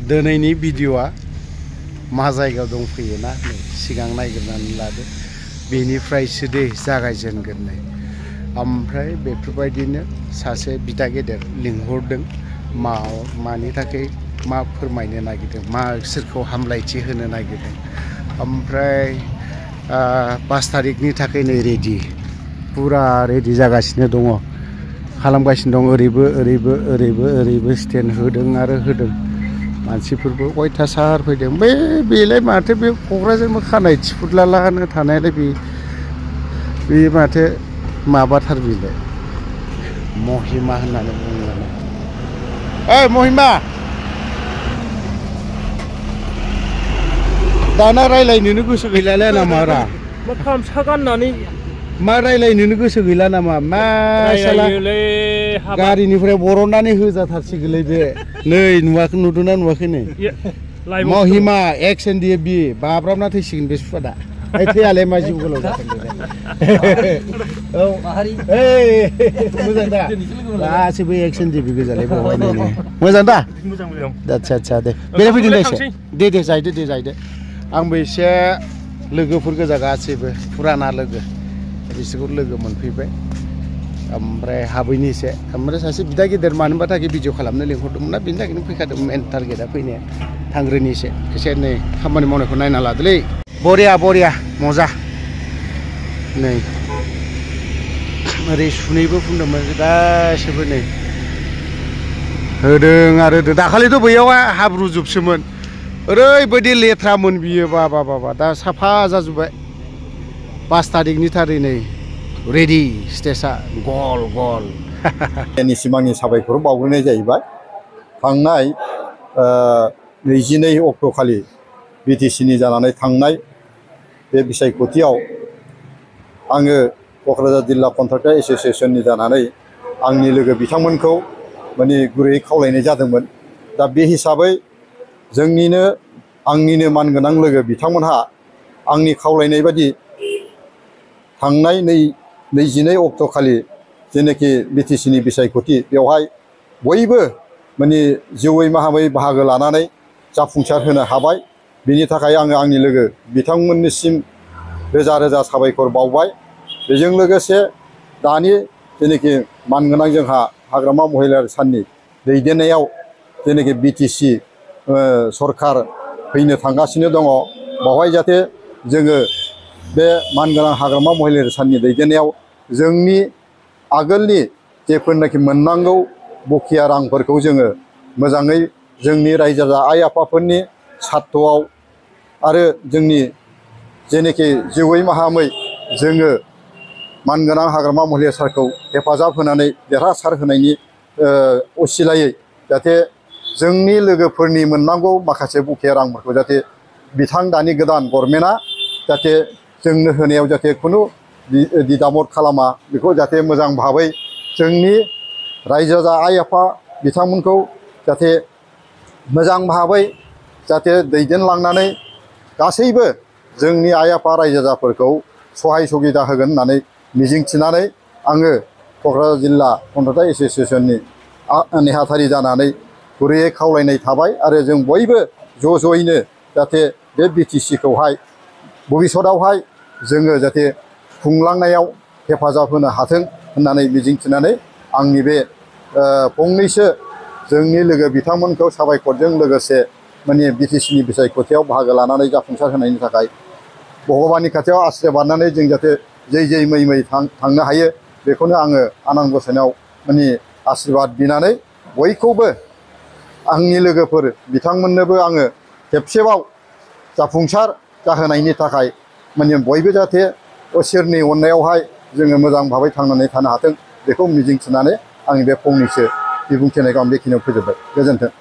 दिनैनि भिडिअआ मा जायगायाव दंफैयोना सिगां नायग्रोनानै लादो बेनिफ्रायसो दे जागायजेनगोन नै ओमफ्राय बेफोरबायदिनो सासे बिदा गेदेर लिंहरदों मानि थाखाय मा फोरमायनो नागिरदों मा सोरखौ हामलायथि होनो नागिरदों ओमफ्राय 5 तारिखनि थाखाय नै रेडि पुरा रेडि जागासिनो दङ खालामगासिनो दं ओरैबो स्टेन्ड होदों आरो होदों मानसिफोरबो अयथासार फैदों बेलाय माथो बे क'क्राझारनि खानाय थिफुदलालानो थानायलाय बे माथो माबाथार बिलाय महिमा होननानै बुङो ओइ महिमा दाना रायलायनोनो गोसो गैलालाय नामा रा मा गामसा गाननानै मा रायलायनोनो गोसो गैला नामा मा गारिनिफ्राय बरननानै होजाथारसिगोनलै बे नै नुदोंना नुवाखै नै महिमा एक्स एन डि बि बाब्राबना थैसिगोन बे सुवादा थैयालाय मा जिउ गोलाव जाथों औ मोजां दा गासैबो एक्स एन डि बि गोजालाय बावहाय मोजां दा आदसा दे बेरायफैदों दे जायदो आंबो एसे लोगोफोर गोजा गासैबो फुराना लोगो बिसोरखौ लोगो मोनफैबाय ओमफ्राय हाबैनि एसे ओमफ्राय सासे बिदा गेदेर मानोबा थाखाय भिडिअ खालामनो लिंहरदोंमोन ना बेनि थाखायनो फैखादों मेन टारगेटआ फैनाया थांग्रोनि एसे नै खामानि मावनायखौ नायना लादोलै बरिया मजा नै ओरै सुनैबो फुनदोंमोन गासैबो नै होदों आरो दाखालिथ' बैयाव हाब्रु जोबसोमोन ओरैबायदि लेथ्रामोन बियो बाबा दा साफा जाजोब्बाय 5 तारिखनि थारै नै रेडि स्टेजआ गल सिमांनि साबायखर बावग्रोनाय जाहैबाय थांनाय 22 अक्ट'खालि बिटिसिनि जानानै थांनाय बे बिसायख'थियाव आङो क'क्राझार जिल्ला कन्ट्राक्टर एस'सियेसननि जानानै आंनि लोगो बिथांमोनखौ माने गुरैयै खावलायनाय जादोंमोन दा बे हिसाबै आंनिनो मानगोनां लोगो बिथांमोनहा आंनि खावलायनाय बायदि थांनाय 22 अक्ट'खालि जेनाखि बिटिसिनि बिसायख'थि बेवहाय बयबो माने जिउयै माहामै बाहागो लानानै जाफुंसार होनो हाबाय बिनि थाखाय आङो आंनि लोगो बिथांमोननिसिम रोजा साबायखर बावबाय बेजों लोगोसे दानि जेनाखि मानगोनां जोंहा हाग्रामा महिलारि साननि दैदेननायाव जेनाखि बिटिसि सरकार फैनो थांगासिनो दङ बावहाय जाहाथे जोङो बे मानगोनां हाग्रामा महिलारि साननि दैदेननायाव जोंनि आगोलनि जेफोरनाखि मोननांगौ बखिया रांफोरखौ जोङो मोजाङै जोंनि रायजो राजा आइ आफाफोरनि सार्थआव आरो जोंनि जेनाखि जिउयै माहामै जोङो मानगोनां हाग्रामा महिलारि सानखौ हेफाजाब होनानै देरहासार होनायनि असिलायै जाहाथे जोंनि लोगोफोरनि मोननांगौ माखासे बखिया रांफोरखौ जाहाथे दानि गोदान गभर्नमेन्टआ जाहाथे जोंनो होनायाव जाहाथे खुनु दिदामद खालामा बेखौ जाहाथे मोजां भाबै जोंनि रायजो राजा आइ आफा बिथांमोनखौ जाहाथे मोजां भाबै जाहाथे दैदेनलांनानै गासैबो जोंनि आइ आफा रायजो राजाफोरखौ सहाय सुबिदा होगोन होननानै मिजिंथिनानै आङो क'क्राझार जिल्ला कन्ट्राक्टर एस'सियेसननि नेहाथारि जानानै गुरैयै खावलायनाय थाबाय आरो जों बयबो ज'यैनो जाहाथे बे बिटिसिखौहाय भबिष्यतआवहाय जोङो जाहाथे खुंलांनायाव हेफाजाब होनो हाथों होननानै मिजिंथिनानै आंनि बे फंनैसो जोंनि लोगो बिथांमोनखौ साबायखरजों लोगोसे माने बिटिसिनि बिसायख'थियाव बाहागो लानानै जाफुंसार होनायनि थाखाय भगबाननि खाथियाव आशीर्बादनानै जों जाहाथे जै मै थांनो हायो बेखौनो आङो आनान गसाइनाव माने आशीर्बाद बिनानै बयखौबो आंनि लोगोफोर बिथांमोननोबो आङो खेबसेबाव जाफुंसार जाहोनायनि थाखाय माने बयबो जाहाथे इसोरनि अननायावहाय जोङो मोजां भाबै थांनानै थानो हाथों बेखौ मिजिंथिनानै आंनि बे फंनैसो बिबुंथि होनायखौ आं बेखिनियाव फोजोबबाय गोजोन्थों।